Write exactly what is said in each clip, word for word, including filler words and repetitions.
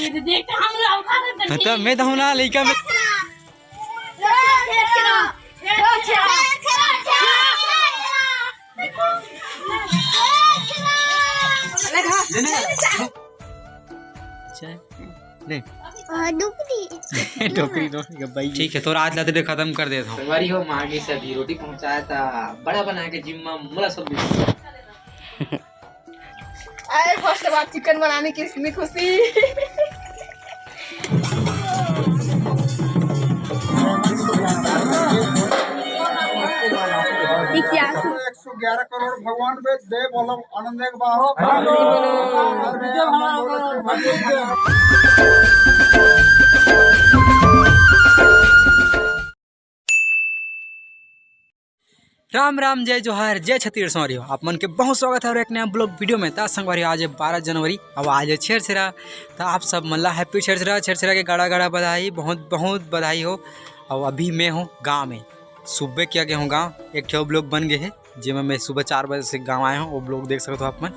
तो मैं दहूँ ना लइका में। ले, ले, ले। अच्छा, ले। डोकरी। डोकरी, डोकरी का भाई। ठीक है, तो आज लाते खत्म कर देता हूँ। संगवारी हो, माँ के सभी रोटी पहुँचाया था, बड़ा बना के जिम्मा, मोला सब दे। अरे, फर्स्ट बार चिकन बनाने की इतनी खुशी। ये क्या? एक सौ ग्यारह करोड़ भगवान पे दे, बोलो आनंद एक बार हो। राम राम, जय जोहार, जय छत्तीसगढ़ संगवारी हो। आप मन के बहुत स्वागत है और एक नया ब्लॉग वीडियो में। ता संगवारी हो, आज है बारह जनवरी, अब आज है छेरछेरा। तो आप सब मन ला हैप्पी छेरछेरा, छेरछेरा के गाड़ा गाड़ा बधाई, बहुत बहुत बधाई हो। और अभी मैं हूँ गाँव में, सुबह किया गया हूँ गाँव, एक ठो ब्लॉग बन गए है, जेमा मैं सुबह चार बजे से गाँव आए हूँ, वो ब्लॉग देख सकते हो आप मन।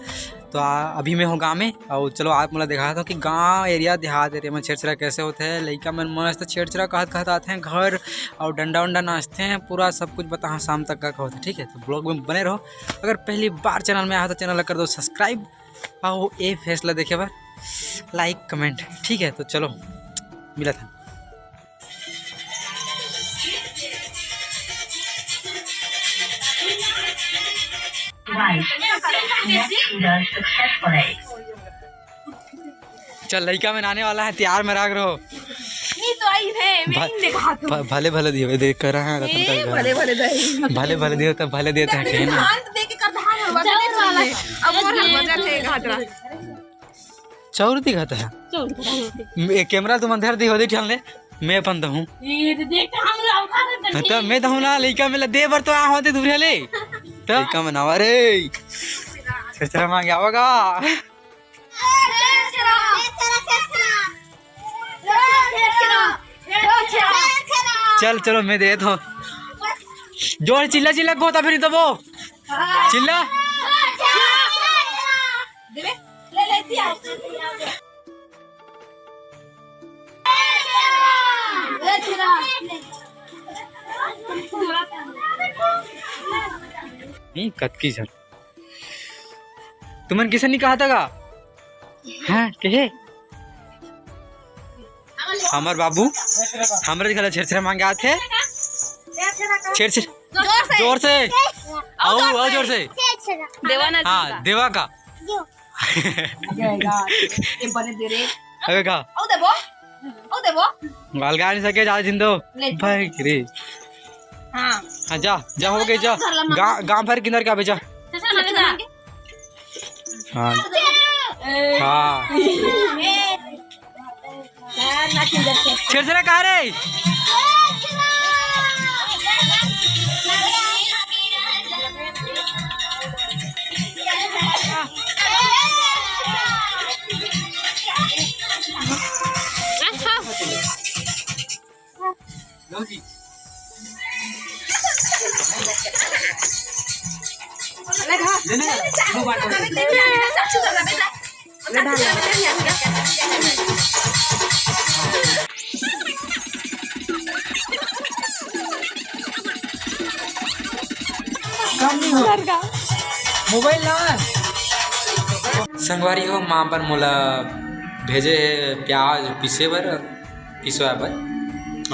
तो आ, अभी मैं हूँ गाँव में, और चलो आप मोला दिखाता हूँ कि गाँव एरिया, देहात एरिया में छेरछेरा कैसे होते हैं। लइका मन मस्त छेरछेरा कहत कहत आते हैं घर, और डंडा उंडा नाचते हैं, पूरा सब कुछ बताहा शाम तक का होता है। ठीक है, तो ब्लॉग में बने रहो। अगर पहली बार चैनल में आया तो चैनल ला कर दो सब्सक्राइब, और ए फेस ला देखे बर लाइक कमेंट। ठीक है, तो चलो मिला था। चल, लइका में आने वाला है, तैयार में राख रहो। नहीं तो आई है, मैं भा-, नहीं देखा तू। भा-, भले भले दिए, देख कर रहा है रतन ए, का घर। भले भले दही। भले भले दिए, तब भले देते हैं, ठीक है ना? हाथ दे के कर धान होगा, चल, चल, चल। अब वो रंग बजा थे घाघरा। चाउर दिखाता है। चाउर दिखाता है। मैं कैमरा तुम अंधेर दिखा दे, ठान ले। मैं अपन दहूँ। ये तो देख, हम लोग खा रहे थे। तो मैं दहूँ ना, लइका में ला दे बर तो आ होते दूर ले। तो लइका में ना, अरे। छेरछेरा मांगे आवेगा। चल, चलो, मैं दे दो। जोर चिल्ला, चिल्ला, गोता फिर दबो। चिल्ला। नहीं, कतकी झन। तुमन किसे नहीं कहा था का? हाँ, कहे? हमर बाबू, हमरे घला छेरछेरा मांगे आथे। छेरछेरा। जोर से। जोर से। आओ, आओ जोर से। देवा ना हाँ, देवा का। ये बने दे रे। अबे का? आओ देबो। आओ देबो। गाल गाल नहीं सके, जा जिंदो। ले। भाई रे। हाँ। हाँ, जा, जा, हो गई, जा। गांव भर किनारे का बेचा। हाँ। हाँ। छेरछेरा कहाँ रे? मोबाइल ला। संगवारी हो, माँ बर मोला भेजे हे प्याज पीसे बर, पिसवाए बर।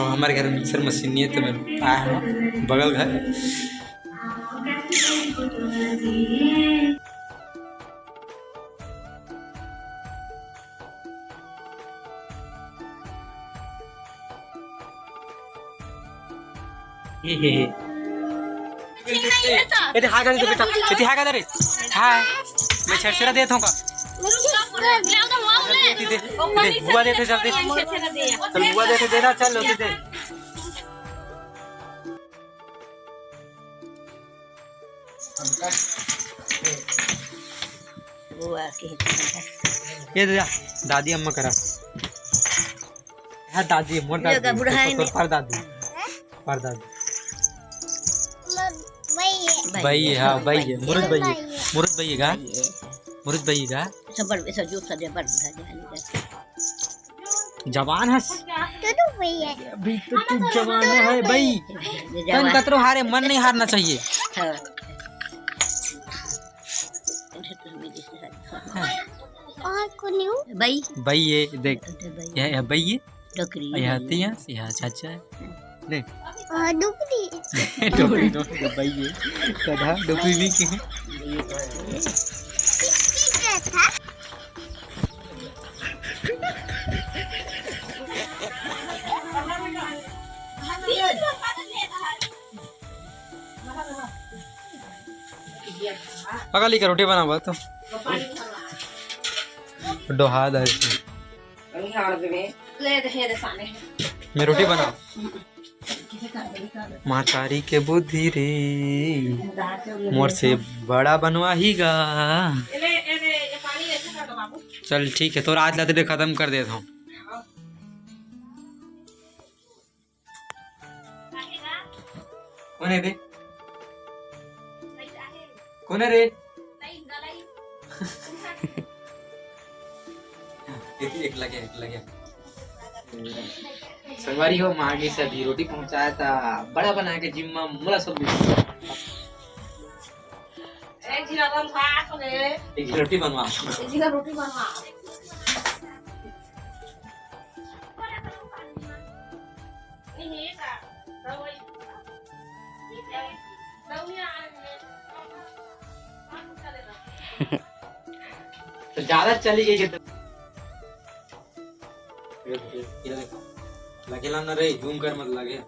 और हमारे घर में मिक्सर मशीन नहीं है, तो मैं आया हूँ बगल घर। ये, ये, ये। ये दे, हाय कर दे बेटा। ये दे, हाय कर दे रे। हाय। मैं छेरछेरा देत हूँ का? दे, दे, दे, बुआ देते जल्दी। चल, बुआ देते देना, चल, दे दे। वो आके ये दे जा, दादी अम्मा करा। हाँ, दादी, मोर ये दादी, का बुढ़ाई तो, तो, में। पर दादी, पर दादी। म-, भाई है। भाई है, हाँ, भाई है। मुरुद भाई है। भाई है। मुरुद भाई है का? भाई है। मुरुद भाई है का? सब बड़, सब जो सब बड़ बुढ़ा जाने का। जवान हस। तो तू भैया। अभी तो तू जवान है भाई। तन जवान। कतरो हारे, मन नहीं हारना चाहिए। हाँ। और कोन हे? बई। बई ये देख। बई। यह, यह बई ये। डोकरी। यह तीस, यह चाचा है। ले। और डोकरी। डोकरी, डोकरी, बई ये। गधा, डोकरी भी के हैं। पका ली का रोटी बनावा तो। डोहा दे। ले दे, हे दे सामने। मैं रोटी बना। महतारी के बुद्धि रे, मोर से बड़ा बनवाही गा। चल ठीक है, तोर आज लाते खत्म कर देता हूँ। कोन हे रे? कोन हे रे? एक, एक लगे, एक लगे। संगवारी हो, माँ गे से अभी रोटी पहुँचाया था, बड़ा बना के जिम्मा मोला सब मिला। एक झिरा रोटी बनवा। एक झिरा रोटी बनवा। तो ज्यादा चली गई कि तो ये, ये, ये देखो। लगेला ना रे, zoom कर मत लगे।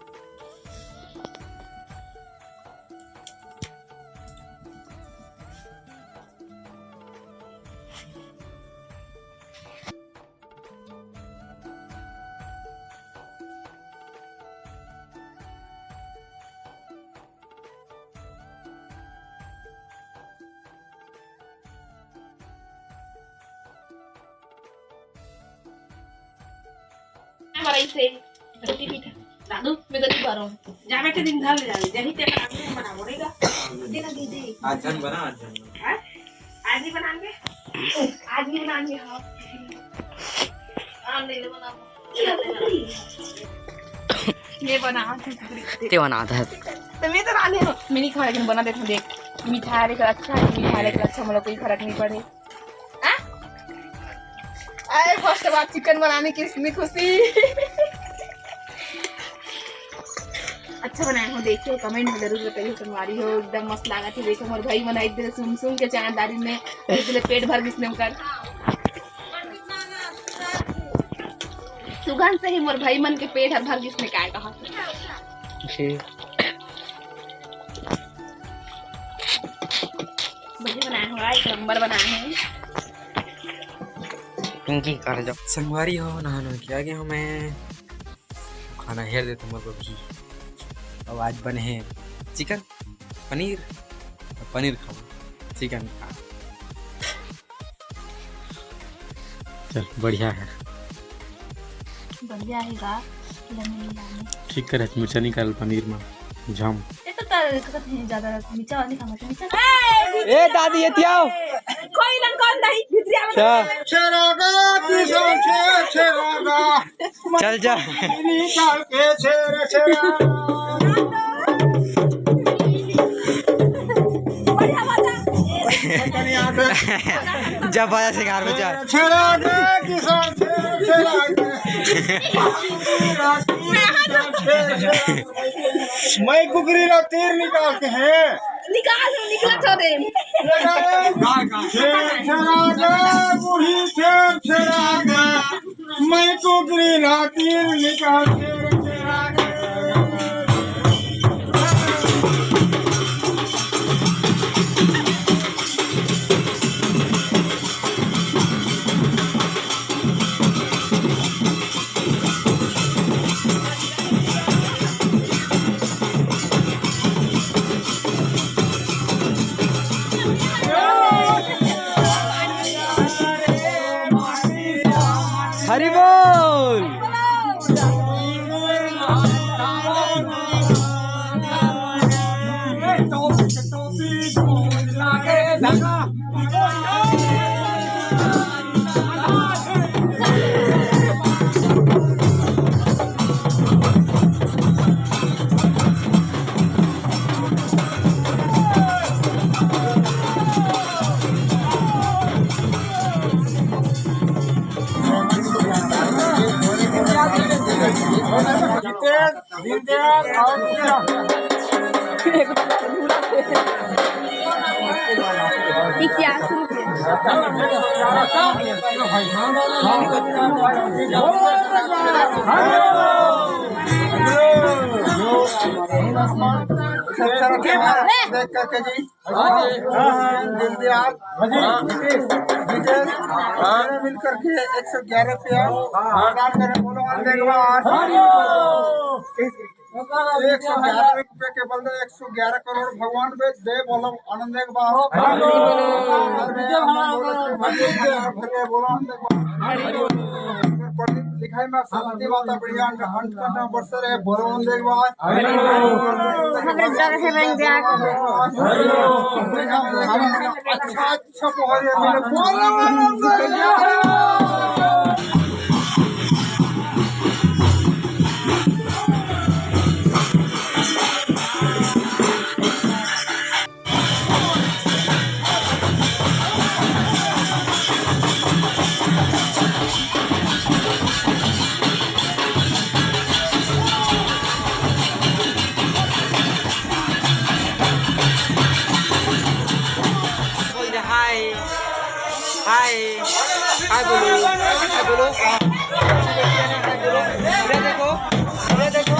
हमारा इसे रोटी पीठा। दादू, मैं तो नहीं पा रहा हूँ। जा बेटे, दिन धर ले जा, यही ते बना के बना बोलेगा। दे ना दीदी। आज जन बना, आज जन बना। हाँ? आज नहीं बनाएंगे। आज नहीं बनाएंगे, हाँ। हाँ, नहीं, नहीं बनाओ। ये बना, हाँ, कुकरी। ते बना था। तो मैं तो रांधे हूँ। मैं नहीं खा, लेकिन बना देता हूँ, देख। मीठा है, लेकिन अच्छा है, मीठा है, लेकिन अच्छा, मतलब, कोई फर्क नहीं पड़े। हाँ? अरे, first बार chicken बनाने की इतनी खुशी। अच्छा बनाया हूँ, देखिए, comment में जरूर बताइए, संगवारी हो, एकदम मस्त लागत है। देखो, मोर भाई मन एक दिन सुन सुन के चना दारी में, एक दिन पेट भर गिस ने ओकर। सुगंध से ही मोर भाई मन के पेट हर भर गिस ने, काय कहा। जी। बढ़िया बनाया होगा, एक नंबर बनाया है। पिंकी, कहाँ जाओ? संगवारी हो, नहा नहा के आ गया हूँ मैं। खाना हेर देता हूँ, मतलब कि अब आज बने हैं chicken, पनीर, और पनीर खाओ, chicken खा। चल, बढ़िया है। बढ़िया है गा, कि हमें नहीं लाने। ठीक करे, मिर्चा निकाल पनीर में, झम। ये तो कर, कर नहीं ज्यादा, मिर्चा वाला नहीं खाना, मिर्चा। ए दादी, ये तियाओ। कोई लंग कौन नहीं, भितरिया में। अच्छा। छेरागा, किसान छे-, छेरागा। चल जा। निकाल के छेर छेरा। बढ़िया बात है। जब बाजा शिकार में जा। छेरा दे किसान छेर छेरा दे। मैं कुकरी ला तीर निकाल के है। निकाल, निकला तो दे। छेर छेरा दे, बूढ़ी छेर छेरा दे। मैं कुकरी ला तीर निकाल के। हरि बोल। इतिहास। देख करके जी। हाँ, हाँ, हाँ। दीनदयाल, हाँ। विजेश, हाँ। मिल करके एक सौ ग्यारह रुपया, हाँ। प्रदान करे। बोलो, हम देखबा। एक सौ ग्यारह रुपये के बदले एक सौ ग्यारह करोड़ भगवान बे दे, बोलो आनंद के बाहो। हरि बोल। हरि बोल। हरि बोल। प्रदीप लिखाई में शांति माता बढ़िया अंत अंत करना बरसर है, बोलो आनंद के बाहो। हरि बोल। हमें जगह से बन गया। अच्छा, अच्छा, बोलो आनंद के बाहो। बोल दे हाय। हाय। हाय बोलो। हाय बोलो। हाय बोलो। इधर देखो। इधर देखो।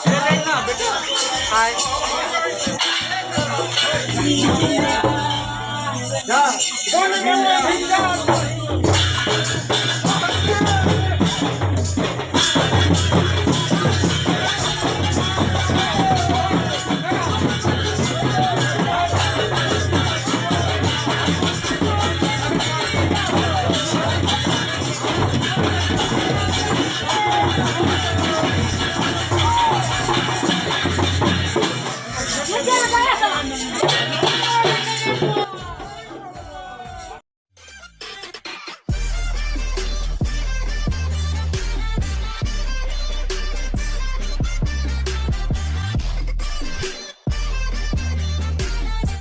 इधर देखना बेटा। हाय।